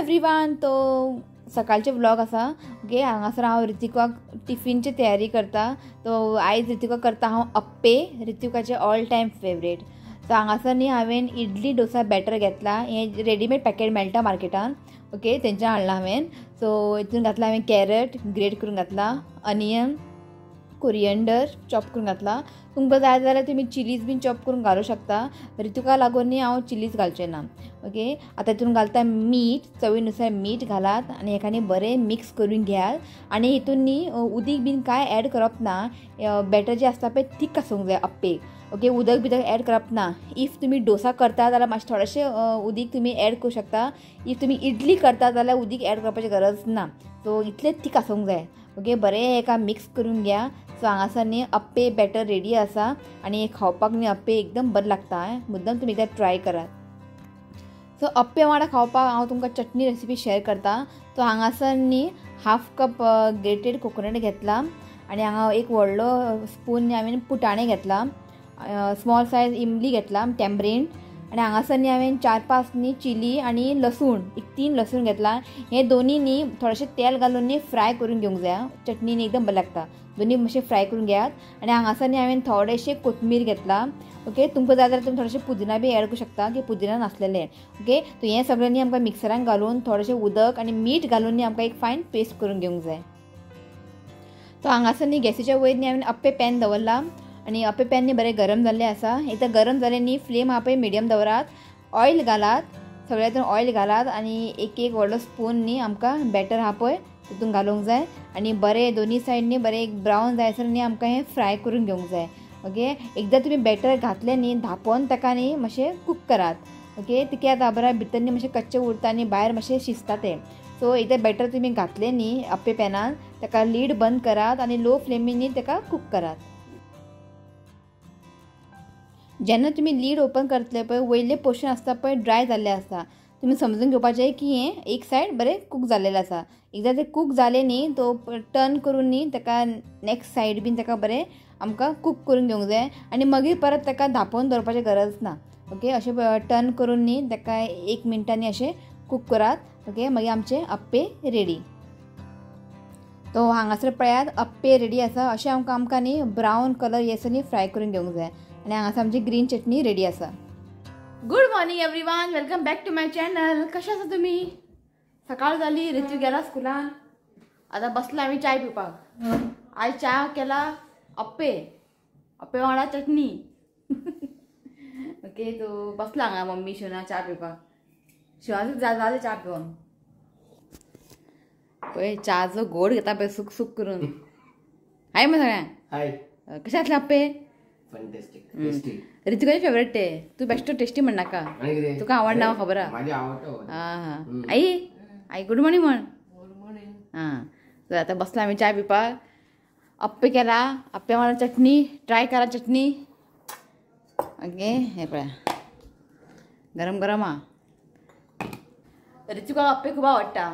Everyone. तो सकाळचे vlog आसा. ओके, हांगासर हांव ऋतिकाक टिफिनची तयारी करता. तो आयज ऋतिका करता हांव अप्पे, ऋतिकाचे ऑल टायम फेवरेट. सो हांगासर न्ही हांवें इडली डोसा बॅटर घेतला. हें रेडीमेड पॅकेट मेळटा मार्केटान. ओके, तेंच्यान हाडलां हांवें. सो हितून घातला हांवें कॅरट ग्रेट करून घातला, अनियन, कोरियंडर चॉप करून घातला. तुमकां जाय जाल्यार तुमी चिलीज बीन चॉप करून घालूं शकता. ऋतुका लागून न्ही हांव चिलीज घालचें ना. ओके, आतां हितून घालता मीठ, चवीनुसार मीठ घालात आनी हेका न्ही बरें मिक्स करून घेयात. आनी हितून न्ही उदीक बीन कांय एड करप ना. बॅटर जें आसता पळय थीक आसूंक जाय अप्पेक. ओके, उदक बिदक एड करप ना. If तुमी डोसा करता जाल्यार मातशें थोडेशें उदीक तुमी एड करूं शकता. If तुमी इडली करता जाल्यार उदीक एड करपाची गरज ना. सो इतलें थीक आसूंक जाय. ओके, बरें हेका मिक्स करून घ्या. सो हांगासर न्ही अप्पे बॅटर रेडी आसा आनी खावपाक न्ही अप्पे एकदम बरें लागता. मुद्दम तुमी एकदां ट्राय करात. सो अप्पे वांगडा खावपाक हांव तुमकां चटणी रेसिपी शेअर करता. सो हांगासर न्ही हाफ कप ग्रेटेड कोकोनट घेतला आनी हांगा एक व्हडलो स्पून न्ही हांवें पुटाणे घेतला, स्मॉल सायज इमली घेतला, टॅमरीन. आनी हांगासर न्ही हांवें 4-5 न्ही चिली आनी लसूण, एक 3 लसूण घेतला. हे दोनी न्ही थोडेशें तेल घालून न्ही फ्राय करून घेवंक जाय. चटणी न्ही एकदम बरें लागता. दोनी मातशें फ्राय करून घेयात. आनी हांगासर न्ही हांवें थोडेशें कोथमीर घेतला. ओके, तुमकां जाय जाल्यार तुमी थोडेशें पुदिना बी एड करूं शकता, की पुदिना नासलेलें. ओके, सो हें सगळें न्ही आमकां मिक्सरान घालून थोडेशें उदक आनी मीठ घालून न्ही आमकां एक फायन पेस्ट करून घेवंक जाय. सो हांगासर न्ही गॅसीच्या वयर न्ही हांवें अप्पे पॅन दवरला आनी अप्पे पॅन न्ही बरें गरम जाल्लें आसा. एकदां गरम जालें न्ही फ्लेम आहा पळय मिडियम दवरात, ऑयल घालात, सगळ्यातून ऑयल घालात आनी एक एक व्हडलो स्पून न्ही आमकां बॅटर आहा पळय तितून घालूंक जाय आनी बरें दोनी सायड न्ही बरें एक ब्रावन जायसर न्ही आमकां हें फ्राय करून घेवंक जाय. ओके, एकदां तुमी बॅटर घातलें न्ही धांपोन ताका न्ही मातशें कूक करात. ओके, तिका आतां बरें भितर न्ही मातशें कच्चें उरता आनी भायर मातशें शिजता तें. सो एकदां बॅटर तुमी घातलें न्ही अप्पे पॅनान ताका लीड बंद करात आनी लो फ्लेमीन न्ही ताका कूक करात. जेन्ना तुमी लीड ओपन करतले पळय वयले पोर्शन आसता पळय ड्राय जाल्लें आसता. तुमी समजून घेवपाचें की हें एक सायड बरें कूक जाल्लेलें आसा. एकदां तें कूक जालें न्ही तो टर्न करून न्ही ताका नेक्स्ट सायड बीन ताका बरें आमकां कूक करून घेवंक जाय आनी मागीर परत ताका धांपोवन दवरपाची गरज ना. ओके, अशें टर्न करून न्ही ताका 1 मिनटांनी अशें कूक करात. ओके, मागीर आमचे अप्पे रेडी. तो हांगासर पळयात अप्पे रेडी आसा. अशें आमकां आमकां न्ही ब्रावन कलर येसर न्ही फ्राय करून घेवंक जाय आनी हांगासर आमची ग्रीन चटणी रेडी आसा. Good morning everyone, welcome back to my channel. कशें आसा तुमी? सकाळ जाली, ऋतू गेला स्कुलान, आतां बसला आमी चाय पिवपाक. आयज च्या केला अप्पे, अप्पे वांगडा चटणी. ओके, तो बसला हांगा मम्मी शिवना च्या पिवपाक. शिवना जालें च्या पिवन. पळय च्याचो गोड घेता पळय सूक सूक करून. हाय मग सगळ्यांक. हाय, कशें आसलें अप्पे? ऋतिकाचे फेवरेट ते. तूं बेश्टो टेस्टी म्हणनाका, तुका आवडना खबर आहा. हां आई, आई गुड मॉर्निंग म्हण. हां, तर आतां बसला आमी चाय पिवपाक. अप्पे केला, अप्पे वांगडा चटणी ट्राय करा चटणी. ओके, हें पळया गरम गरम आहा. ऋतिकाक अप्पे खूब आवडटा.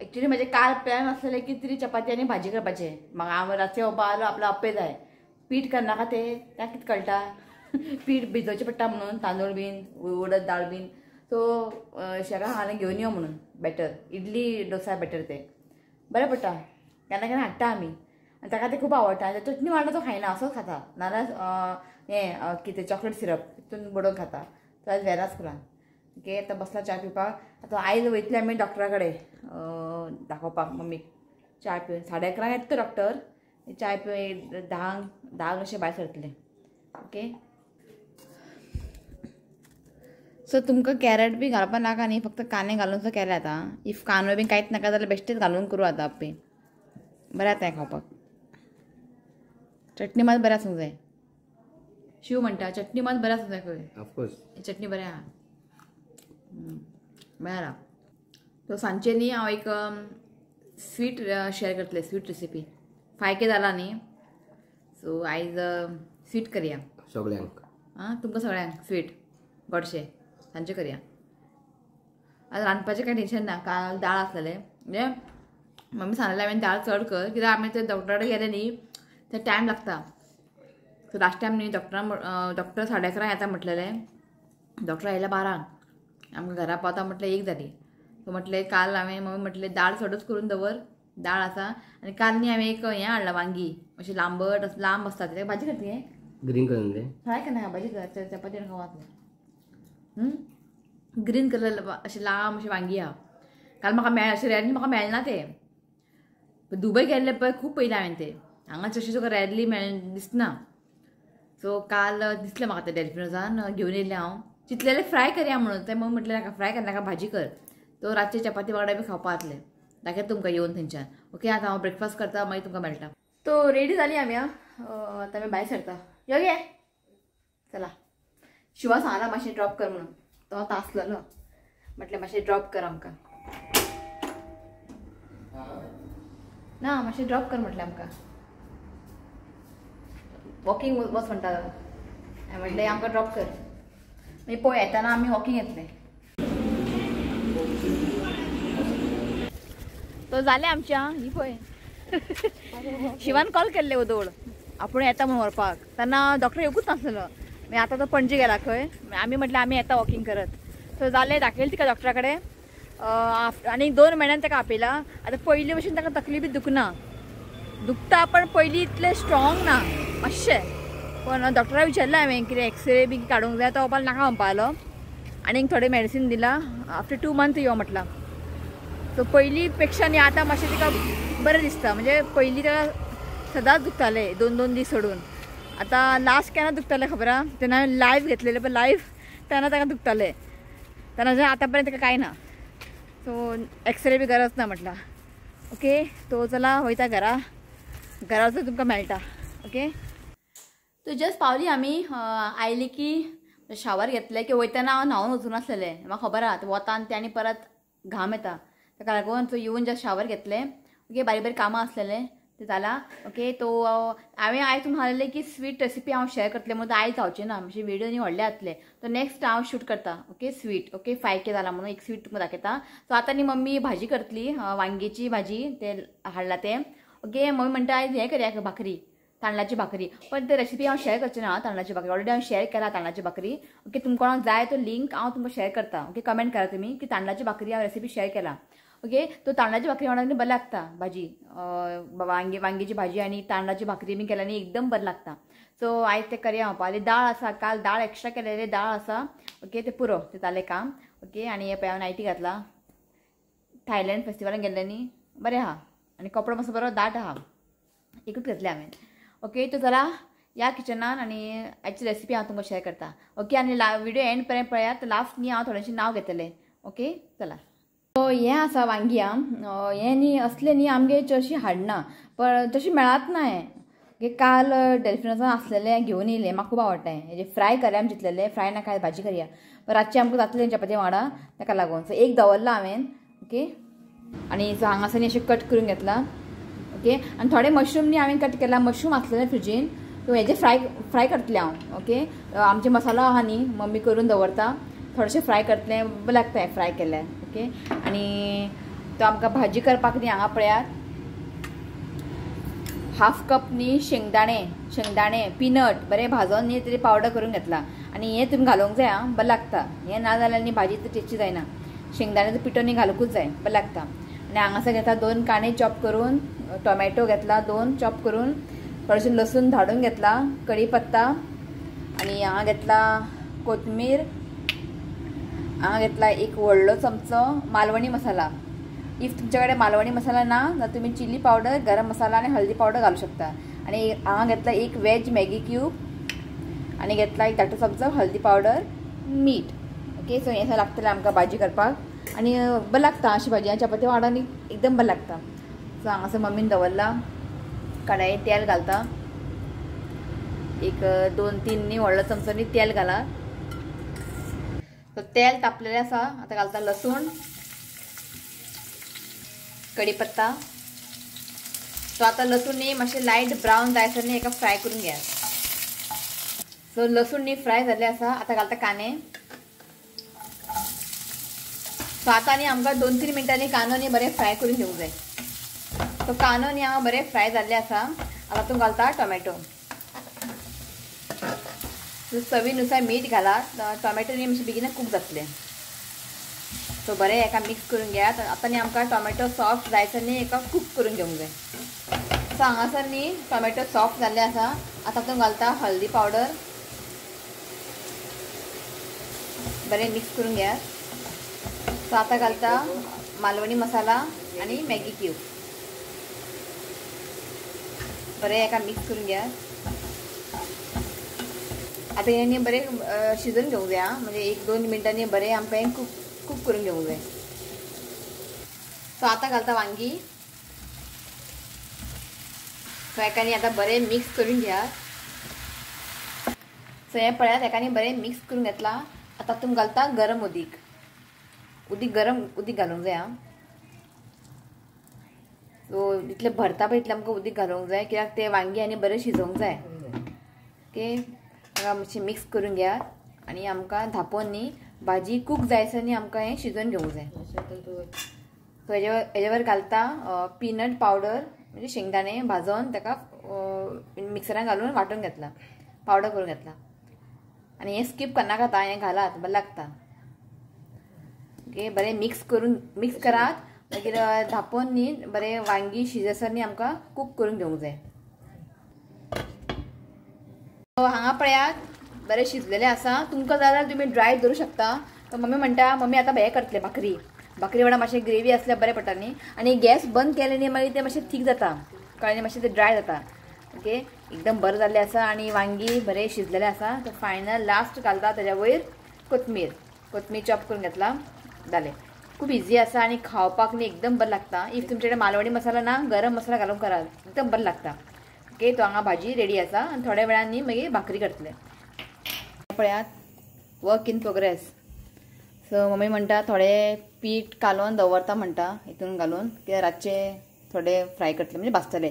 एक्चुली म्हजें काल प्लॅन आसलेलें की तरी चपाती आनी भाजी करपाचें. म्हाका हांव रातचें वोवपा आलो आपलो अप्पे जाय. पीठ करनाका तें ताका कितें कळटा, पीठ भिजोवचें पडटा म्हणून, तांदूळ बीन उडद दाळ बीन. सो शेका हांवें घेवन यो म्हणून बॅटर, इडली डोसा बॅटर तें बरें पडटा. केन्ना केन्ना हाडटा आमी आनी ताका तें खूब आवडटा. आनी चटणी वांगडा तो खायना, असोच खाता. नाजाल्यार हें कितें चॉकलेट सिरप तितून बडोवन खाता. तो आयज वेला स्कुलान. ओके, आतां बसला च्या पिवपाक. आतां आयज वयतले आमी डॉक्टरा कडेन दाखोवपाक मम्मीक. च्या पिवन 11:30 येता तो डॉक्टर. चाय पिवन 10 अशें भायर सरतलें. ओके, सो तुमकां कॅरट बी घालपाक नाका न्ही, फक्त कांदे घालून सो केले आतां. If कांदो बी कांयच नाका जाल्यार बेश्टेच घालून करूं आतां अप्पे. बरें आतां हें खावपाक. चटणी मात बरें आसूंक जाय. शिव म्हणटा चटणी मात बरें आसूंक जाय खंय. ऑफकोर्स चटणी बरें आहा, बरें आहा. सो सांजचें न्ही हांव एक स्वीट शेअर करतलें, स्वीट रेसिपी. 5K जाला न्ही, सो आयज स्वीट करया सगळ्यांक. आं, तुमकां सगळ्यांक स्वीट गोडशें सांजचें करया. आतां रांदपाचें कांय टेंशन ना. काल दाळ आसलेलें, म्हणजे मम्मी सांगलेलें हांवें दाळ चड कर, कित्याक आमी ते डॉक्टरा कडेन गेले न्ही ते टायम लागता. सो लास्ट टायम न्ही डॉक्टरान डॉक्टर 11:30 येता म्हटलेलें, डॉक्टर आयले 12, आमकां घरा पावता म्हटल्यार 1 जाली. सो म्हटलें काल हांवें मम्मी म्हटलें दाळ चडूच करून दवर, दाळ आसा. आनी काल न्ही हांवें एक हें हाडलां वांगी, अशें लांबट लांब आसता तें भाजी करता हें ग्रीन कलर तें फ्राय करना, भाजी कर चपाती खावपाक. ग्रीन कलर अशें लांब अशें वांगी आहा. काल म्हाका मेळ अशें रेरली म्हाका मेळना तें, दुबय गेल्ले पळय खूब पयलें हांवें तें, हांगा चडशें तुका रेरली मेळ दिसना. सो काल दिसलें म्हाका तें डेल्फिनोसान घेवन येयलें हांव, चिंतलेलें फ्राय करया म्हणून, तें मम्मी म्हटलें नाका फ्राय करनाका भाजी कर. तो रातचे चपाती वांगडा बी खावपा जातलें, दाखयता तुमकां येवन थंयच्यान. ओके आतां हांव ब्रेकफास्ट करता, मागीर तुमकां मेळटा. तो रेडी जाली आमी, आतां आमी भायर सरता. यो गे चला, शिवा सांगला मातशें ड्रॉप कर म्हणून, तो आतां आसलेलो म्हटलें मातशें ड्रॉप कर आमकां, ना मातशें ड्रॉप कर म्हटलें आमकां, वॉकिंग वच म्हणटा. हांवें म्हटलें आमकां ड्रॉप कर, मागीर पळय येताना आमी वॉकिंग येतले. तो जालें आमच्या ही पळय शिवान कॉल केल्ले ओदोळ आपूण येता म्हणून व्हरपाक, तेन्ना डॉक्टर येवकूच नासलेलो. मागीर आतां तो पणजे गेला खंय, आमी म्हटलें आमी येता वॉकिंग करत. सो जालें दाखयलें तिका डॉक्टरा कडेन, आनी 2 म्हयन्यान ताका आपयला. आतां पयलीं भशेन ताका तकली बी दुखना, दुखता पण पयलीं इतलें स्ट्रॉंग ना मातशें. पण डॉक्टराक विचारलें हांवें कितें एक्सरे बी काडूंक जाय, तो वचपाक नाका म्हणपालो, आनी थोडें मेडिसीन दिलां, आफ्टर 2 मंथ यो म्हटलां. सो पयलीं पेक्षा न्ही आतां मातशें तिका बरें दिसता, म्हणजे पयलीं ताका सदांच दुखतालें 2-2 दीस सोडून, आतां लास्ट केन्ना दुखतालें खबर आहा, तेन्ना हांवें लायव्ह घेतलेलें पळय, लायव्ह तेन्ना ताका दुखतालें, तेन्ना आतां पर्यंत ताका कांय ना. सो एक्सरे बी गरज ना म्हटलां. ओके तो चला वयता घरा, घरा वचून तुमकां मेळटा. ओके तो जस्ट पावली आमी, आयली की शावर घेतले की वयतना हांव न्हांवन वचूं नासलेलें, म्हाका खबर आहा वतान तें आनी परत घाम येता, ताका लागून सो येवन जस्ट शावर घेतलें. ओके बारीक बारीक कामां आसलेलें तें जालां. ओके तो हांवें आयज तुमकां सांगलेलें की स्वीट रेसिपी हांव शेअर करतलें म्हणून, आयज जावचें ना, म्हणजे व्हिडियो न्ही व्हडले जातले, तो नेक्स्ट हांव शूट करता. ओके स्वीट, ओके 5K जाला म्हणून एक स्वीट तुमकां दाखयता. सो आतां न्ही मम्मी भाजी करतली, वांगेची भाजी तें हाडलां तें. ओके मम्मी म्हणटा आयज हें करया भाकरी, तांदळाची भाकरी, पण ते रेसिपी हांव शेअर करचें ना तांदळाची भाकरी, ऑलरेडी हांव शेअर केला तांदळाची भाकरी. ओके तुमकां कोणाक जाय तो लिंक हांव तुमकां शेअर करता. ओके कमेंट करा तुमी की तांदळाची भाकरी हांव रेसिपी शेअर केला. ओके तो तांदळाची भाकरी वांगडा बरें लागता भाजी, वांगे वांगेची भाजी आनी तांदळाची भाकरी बी केल्यार एकदम बरें लागता. सो आयज तें करया हांव. आनी दाळ आसा, काल दाळ एक्स्ट्रा केलेली दाळ आसा. ओके तें पुरो, तें जालें काम. ओके आनी हें पळय हांवें नायटी घातला, थायलंड फेस्टिवलान गेल्लें न्ही, बरें आहा आनी कपडो मातसो बरो दाट आहा, एकूच घेतलें हांवें. ओके तो चला या किचनान आनी आयची रेसिपी हांव तुमकां शेअर करता. ओके आनी व्हिडियो एंड पर्यंत पळयात, लास्ट न्ही हांव थोडेशें नांव घेतलें. ओके चला, हें आसा वांगी आं, हें न्ही असलें न्ही आमगे चडशी हाडना, पण तशी मेळत ना हें. ओके काल डेल्फिनोसान आसलेलें घेवन येयलें, म्हाका खूब आवडटा हें, हेजें फ्राय करया आमी चिंतलेलें, फ्राय नाका भाजी करया, पण रातचें आमकां जातलें चपाती वांगडा ताका लागून. सो एक दवरलां हांवें. ओके आनी सो हांगासर न्ही अशें कट करून घेतलां. ओके आनी थोडे मशरूम न्ही हांवें कट केला, मशरूम आसलेले फ्रिजीन, सो हेजे फ्राय फ्राय करतलें हांव. ओके आमचे मसालो आहा न्ही मम्मी करून दवरता, थोडेशें फ्राय करतलें, बरें लागता हें फ्राय केल्यार. ओके आनी तो आमकां भाजी करपाक न्ही हांगा पळयात 1/2 कप न्ही शेंगदाणे, शेंगदाणे पिनट बरें भाजोन न्ही तेजी पावडर करून घेतला, आनी हें तुमी घालूंक जाय आं, बरें लागता हें, ना जाल्यार न्ही भाजी टेस्टी जायना. शेंगदाण्याचो पिठो न्ही घालूंकूच जाय, बरें लागता. आनी हांगासर घेतला 2 कांदे चॉप करून, टोमॅटो घेतला 2 चॉप करून, थोडेशें लसूण धाडून घेतला, कडी पत्ता, आनी हांगा घेतला कोथमीर, हांगा घेतला 1 व्हडलो चमचो मालवणी मसाला. If तुमच्या कडेन मालवणी मसाला ना जाल्यार तुमी चिली पावडर, गरम मसाला आनी हळदी पावडर घालूं शकता. आनी हांगा घेतला 1 वेज मॅगी क्यूब, आनी घेतला 1 धाकटो चमचो हळदी पावडर, मीठ. ओके सो हें सगळें लागतलें आमकां भाजी करपाक, आनी बरें लागता अशी भाजी, आनी चपाती वांगडा न्ही एकदम बरें लागता. सो हांगासर मम्मीन दवरला, कढायेन तेल घालता, एक 2-3 न्ही व्हडलो चमचो न्ही तेल घाला. सो तेल तापलेलें आसा, आतां घालता लसूण, कढीपत्ता. सो आतां लसूण न्ही मातशें लायट ब्रावन जायसर न्ही एका फ्राय करून घेयात. सो लसूण न्ही फ्राय जाल्लें आसा, आतां घालता कांदे. सो आतां न्ही आमकां 2-3 मिनटांनी कांदो न्ही बरें फ्राय करून घेवंक जाय. सो कांदो न्ही हांगा बरें फ्राय जाल्लें आसा, आतां तूं घालता टोमॅटो. चवीनुसार मीठ घाला, टोमॅटो न्ही मातशें बेगीन कूक जातलें. सो बरें एका मिक्स करून घेयात. आतां न्ही आमकां टोमॅटो सॉफ्ट जायसर न्ही एका कूक करून घेवंक जाय. सो हांगासर न्ही टोमॅटो सॉफ्ट जाल्ले आसा. आतां तातूंत घालता हळदी पावडर. बरें मिक्स करून घेयात. सो आतां घालता मालवणी मसाला आनी मॅगी क्यूब. बरें एका मिक्स करून घेयात. आतां हें न्ही बरें शिजोवन घेवंक जाय. म्हणजे 1-2 मिनटांनी बरें आमकां हें कूक करून घेवंक जाय. सो आतां घालता वांगी. सो एकानी आतां बरें मिक्स करून घेयात. सो हें पळयात एकानी बरें मिक्स करून घेतला. आतां तुमी घालता गरम उदीक. उदीक गरम उदीक घालूंक जाय. सो इतलें भरता पळय इतलें आमकां उदीक घालूंक जाय, कित्याक ते वांगी आनी बरें शिजोवंक जाय. ओके, ताका मातशें मिक्स करून घेयात आनी आमकां धांपोवन न्ही भाजी कूक जायसर न्ही आमकां हें शिजोवन घेवंक जाय. सो हेजेवर घालता पिनट पावडर, म्हणजे शेंगदाणे भाजोन ताका मिक्सरान घालून वांटून घेतला, पावडर करून घेतला. आनी हें स्कीप करनाका आतां, हें घालात बरें लागता. ओके, बरें मिक्स करून मिक्स करात. मागीर धांपोवन न्ही बरें वांगी शिजसर न्ही आमकां कूक करून घेवंक जाय. हांगा पळयात बरें शिजलेलें आसा. तुमकां जाय जाल्यार तुमी ड्राय दवरूं शकता. तर मम्मी म्हणटा मम्मी आतां हें करतले भाकरी. भाकरी वांगडा मातशें ग्रेवी आसल्यार बरें पडटा न्ही. आनी गॅस बंद केले न्ही मागीर तें मातशें थीक जाता, कळ्ळें न्ही, मातशें तें ड्राय जाता. ओके, एकदम बरें जाल्लें आसा आनी वांगी बरें शिजलेलें आसा. तर फायनल लास्ट घालता तेज्या वयर कोथमीर. कोथमीर चॉप करून घेतला, जालें. खूब इजी आसा आनी खावपाक न्ही एकदम बरें लागता. If तुमचे कडेन मालवणी मसाला ना, गरम मसाला घालून करात, एकदम बरें लागता. ओके, तो हांगा भाजी रेडी आसा आनी थोड्या वेळान न्ही मागीर भाकरी करतले. पळयात work in progress. So mummy म्हणटा थोडे पीठ कालोवन दवरता म्हणटा, हितून घालून, कित्याक रातचे थोडे फ्राय करतले, म्हणजे भाजतले.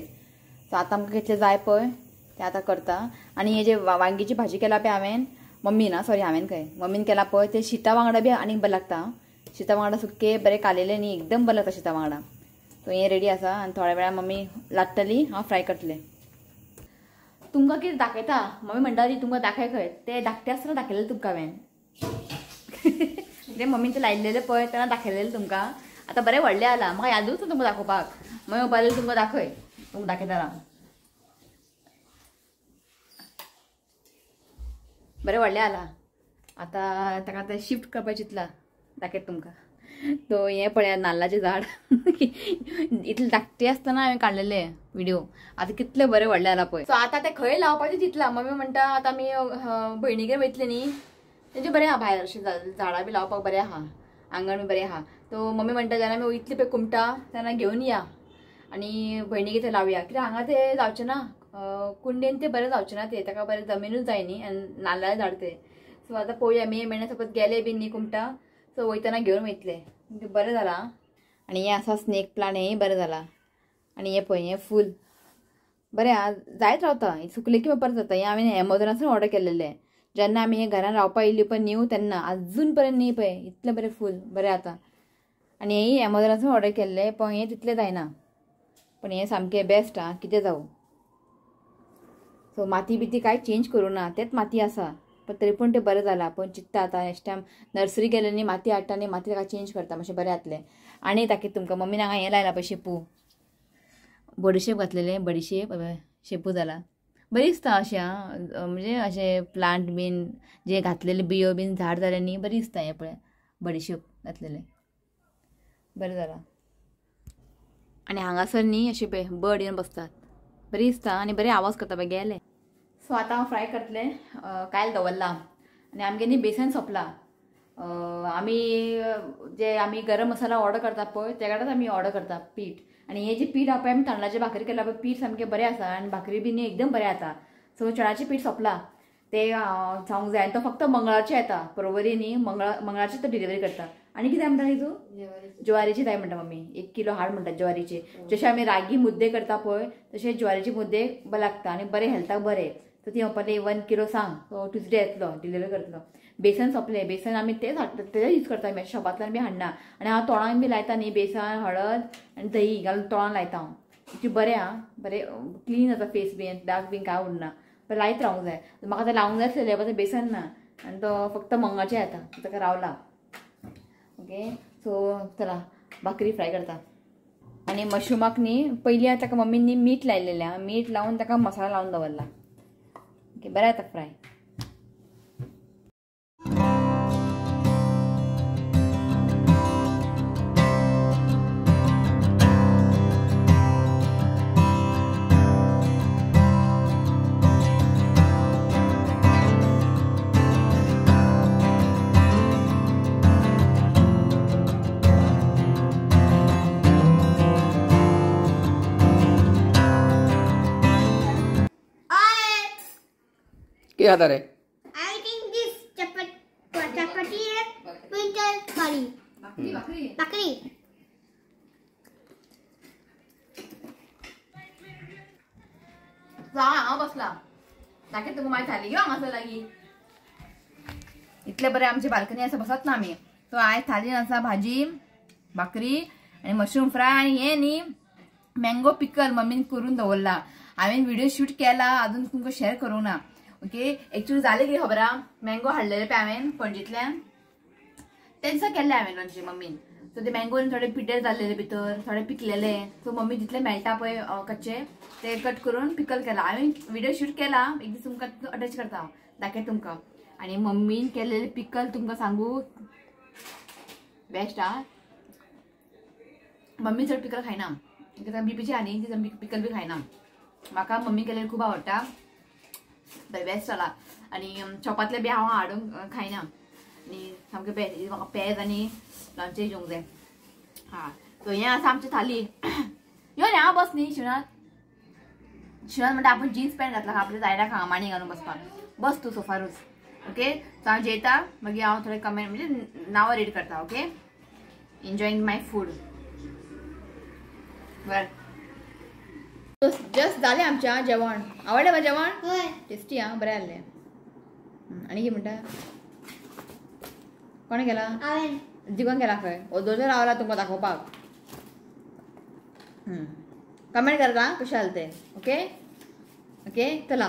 सो आतां आमकां कितले जाय पळय ते आतां करता. आनी हे जे वांगीची भाजी केला पळय हांवें, मम्मी ना सॉरी हांवें खंय मम्मीन केला पळय, ते शिता वांगडा बी आनीक बरें लागता. शिता वांगडा सुके बरें कालयले न्ही एकदम बरें लागता शिता वांगडा. सो हें रेडी आसा आनी थोड्या वेळान मम्मी लाट्टली, हांव फ्राय करतलें. तुमकां कितें दाखयता मम्मी म्हणटा ती तुमकां दाखय खंय, ते धाकटे आसतना दाखयलेलें तुमकां हांवें. ते मम्मीन ते लायिल्लें पळय तेन्ना दाखयलेलें तुमकां. आतां बरें व्हडलें आलां, म्हाका यादूच ना तुमकां दाखोवपाक. मम्मी म्हणपाक तुमकां दाखय, तुमकां दाखयता. बरें व्हडलें आलां, आतां ताका आतां शिफ्ट करपाक चिंतलां, दाखयता तुमकां. तो हें पळयात नाल्लाचें झाड. इतलें धाकटें आसतना हांवें काडलेलें व्हिडिओ, आतां कितलें बरें व्हडलें आलां पळय. सो आतां तें खंय लावपाचें चिंतलां. मम्मी म्हणटा आतां आमी भयणीगेर वयतले न्ही, तेंचें बरें आहा भायर अशें झाडां बी लावपाक बरें आहा, आंगण बी बरें आहा. तो मम्मी म्हणटा जेन्ना आमी वयतली पळय कुमटा तेन्ना घेवन या आनी भयणीगेर थंय लावया, कित्याक हांगा तें जावचें ना, कुंडेन तें बरें जावचें ना, तें ताका बरें जमिनूच जाय न्ही आनी नाल्लाचें झाड तें. सो आतां पळोवया मे म्हयन्या सपोज गेले बी न्ही कुमटा, सो वयतना घेवन वयतले. बरें जालां. आनी हें आसा स्नेक प्लांट, हेंय बरें जालां. आनी हें पळय हें फूल बरें आहा, जायत रावता, सुकलें की परत जाता. हें हांवें एमेझॉनासून ऑर्डर केलेलें जेन्ना आमी हें घरान रावपाक येयली पळय न्यू, तेन्ना आजून पर्यंत न्ही पळय इतलें बरें फूल बरें आतां. आनी हेंय एमेझॉनासून ऑर्डर केल्लें, पण हें तितलें जायना, पण हें सामकें बेस्ट आं, कितें जावं. सो माती बिती कांय चेंज करूं ना, तेंच माती आसा, पण तरी पूण तें बरें जालां. पण चिंत्ता आतां नेक्स्ट टायम नर्सरी गेले न्ही माती हाडटा न्ही, माती ताका चेंज करता मातशें बरें जातलें. आनी दाखयता तुमकां मम्मीन हांगा हें लायलां पळय शेपू, बडीशेप घातलेलें, बडीशेप शेपू जाला बरी दिसता अशें आं, म्हणजे अशें प्लांट बीन जे घातलेले बियो बीन झाड जालें न्ही बरी दिसता. हें पळय बडीशेप घातलेलें बरें जालां. आनी हांगासर न्ही अशें पळय बर्ड येवन बसतात, बरी दिसता आनी बरे आवाज करता पळय गेले. सो आतां हांव फ्राय करतलें, कायल दवरलां आनी आमगे न्ही बेसन सोंपलां. आमी जे आमी गरम मसाला ऑर्डर करता पळय तेकाच आमी ऑर्डर करता पीठ. आनी हे जे पीठ आहा पळय आमी तांदळाची भाकरी केला पळय, पीठ सामकें बरें आसा आनी भाकरी बी न्ही एकदम बरें जाता. सो चणाचें पीठ सोंपलां ते सांगूंक जाय. आनी तो फक्त मंगळारचें येता, परवरी न्ही मंगळारचें तो डिलिव्हरी करता. आनी कितें म्हणटा तूं? ज्वारीची जाय म्हणटा मम्मी, 1 किलो हाड म्हणटा ज्वारीचे. जशे आमी रागी मुद्दे करता पळय तशे ज्वारीचे मुद्दे बरे लागता आनी बरे हेल्थाक बरे. सो ती म्हणपाक 1 किलो सांग, सो ट्युजडे येतलो डिलिव्हरी करतलो. बेसन सोंपलें, बेसन आमी तेच हाडटा, तेच यूज करता आमी, शॉपांतल्यान बी हाडना. आनी हांव तोंडाक बी लायता न्ही बेसन हळद आनी दही घालून तोंडाक लायता हांव, इतलें बरें आं, बरें क्लीन जाता फेस बीन, दाग बीन कांय उरना. पण लायत रावंक जाय, म्हाका तें लावंक जाय आसलेलें पण बेसन ना आनी तो फक्त मंगळाचें येता, ताका रावला. ओके, सो चला भाकरी फ्राय करता. आनी मशरूमाक न्ही पयलीं ताका मम्मीन न्ही मीठ लायलेलें, मीठ लावन ताका मसाला लावन दवरला. ओके बरें जाता फ्राय. क्या आता रे? I think this chapati and winter curry. भाकरी भाकरी. हांव बसला दाखयता तुका मागीर थाली घेवन हांगासर लागीं. इतले बरें आमची बाल्कनी आसा, बसत ना आमी. सो आयज थालीन आसा भाजी, भाकरी आनी मशरूम फ्राय आनी हें न्ही मँगो पिकल मम्मीन करून दवरला. हांवें व्हिडिओ शूट केला, अजून तुमकां शेअर करूंक ना. ओके एक्चुअली जालें कितें खबर आहा, मँगो हाडलेले पळय हांवें पणजेंतल्यान, तेंचा केल्लें हांवें लोणचें मम्मीन. सो ते मँगो थोडे पिड्ड्यार जाल्लेले भितर, थोडे पिकलेले. सो मम्मी जितले मेळटा पळय कच्चे ते कट करून पिकल केला. हांवें व्हिडिओ शूट केला, एक दीस तुमकां अटॅच करता हांव, दाखयता तुमकां. आनी मम्मीन केल्लेले पिकल तुमकां सांगू बेस्ट आहा. मम्मी चड पिकल खायना, कित्याक बीपीची आनी ती पिकल बी खायना. म्हाका मम्मी केल्लें खूब आवडटा, बरें बेस्ट जाला. आनी शॉपांतलें बी हांव हाडूंक खायना आनी सामकें बेस्ट. म्हाका पेज आनी लोणचें जेवंक जाय. हां सो हें आसा आमची थाली. यो न्ही हांव बस न्ही शिवनाथ, शिवनाथ म्हणटा आपूण जिन्स पॅन्ट घातला, आपल्या जायना हांगा माणी घालून बसपाक. बस तूं सोफारूच. ओके सो हांव जेयता, मागीर हांव थोडे कमेंट म्हणजे नांवां रीड करता. Okay enjoying my food. बरें जस्ट जालें आमचें जेवण. आवडलें म्हाका जेवण, टेस्टी आं, बरें जाल्लें. आनी कितें म्हणटा, कोणें केलां? जिगोन केला खंय, ओदोचो रावला तुमकां दाखोवपाक. कमेंट करता कशें जालें तें. ओके ओके चला.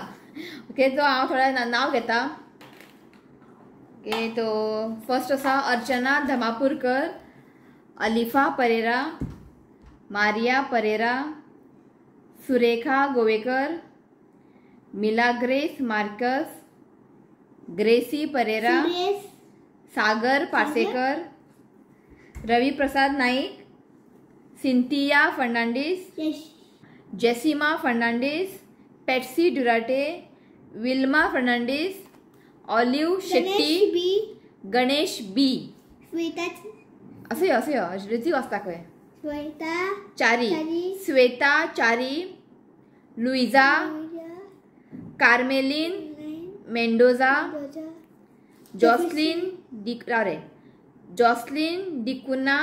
ओके सो हांव थोडें नांव घेता. ओके तो फर्स्ट आसा Archana Dhamapurkar, Alifa Pereira, Maria Pereira, Surekha Govekar, Milagres Marques, Gracy Pereira, Sagar Parsekar, Ravi Prasad Naik, Cynthia Fernandes, Jessima Fernandes, Patsy Duarte, Wilma Fernandes, Olive Shetty, Ganesh B. असं असं ऋतिक वाचता खंय, Chari, Shweta Chari, Luisa, Carmelin Mendoza, Jocelyn रे जॉसलीन डिकुना,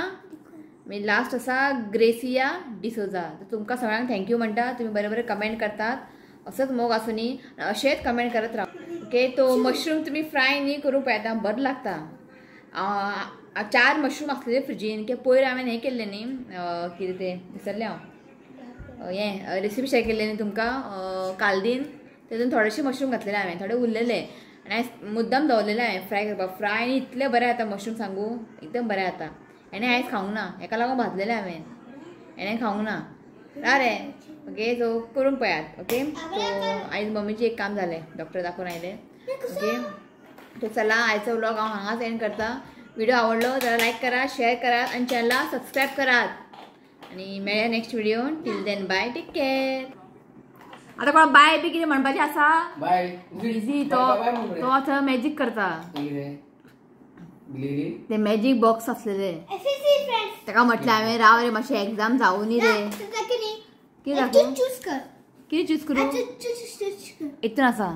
मागीर लास्ट आसा ग्रेसिया डिसोजा. तुमकां सगळ्यांक thank you म्हणटा, तुमी बरें बरें कमेंट करतात. असोच मोग आसूं न्ही, अशेंच कमेंट करत राव. ओके तो मशरूम तुमी फ्राय न्ही करूंक पळयता, बरें लागता. 4 मशरूम आसलेले फ्रिजीन, की पयर हांवें हें केल्लें न्ही, कितें तें विसरलें हांव, हें रेसिपी शेअर केल्लें न्ही तुमकां कालदीन, तेतून थोडेशे मशरूम घातलेले हांवें, थोडे उरलेले आनी हांवें मुद्दम दवरलेले हांवें फ्राय करपाक. फ्राय आनी इतलें बरें जाता मशरूम सांगू, एकदम बरें जाता. हेणें आयज खावंक ना, हेका लागून भाजलेलें हांवें, हेणें खावंक ना रे. ओके सो करूंक पळयात. ओके सो आयज मम्मीचें एक काम जालें, डॉक्टर दाखोवन आयले. ओके सो चला आयचो व्लॉग हांव हांगाच एंड करता. व्हिडिओ आवडलो जाल्यार लायक करात, शेअर करात आनी चॅनलाक सबस्क्रायब करात. आनी मेळया next video. Till then bye, take care. आतां कोणा बाय बी कितें म्हणपाचें आसा? बाय. बिजी तो तो आतां मॅजीक करता, ते मॅजीक बॉक्स आसलेले ताका म्हटलें हांवें, राव रे मातशें एग्जाम जावं न्ही रे. कितें दाखोवं, कितें चूज करूं? इतून आसा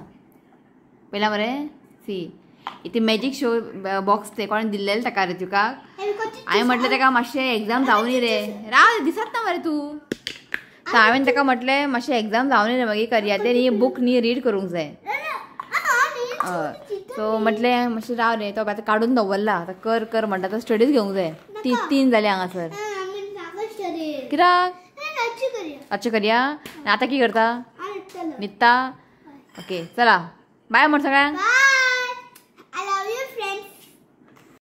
पयला मरे सी इथे मॅजीक शो बॉक्स ते कोणें दिल्लेले ताका रे तुका. हांवें म्हटलें ताका मातशें एग्जाम जावं न्ही रे, राव दिसत ना मरे तूं. हांवें ताका म्हटलें मातशें एग्जाम जावं न्ही रे, मागीर करया तें न्ही, बूक न्ही रीड करूंक जाय. सो म्हटलें मातशें राव रे, तो आतां काडून दवरला, आतां कर कर म्हणटा, तो स्टडीज घेवंक जाय. 3 जाले हांगासर. कित्याक रातचें करया? आतां कितें करता? न्हिदता? ओके चला बाय म्हण सगळ्यांक.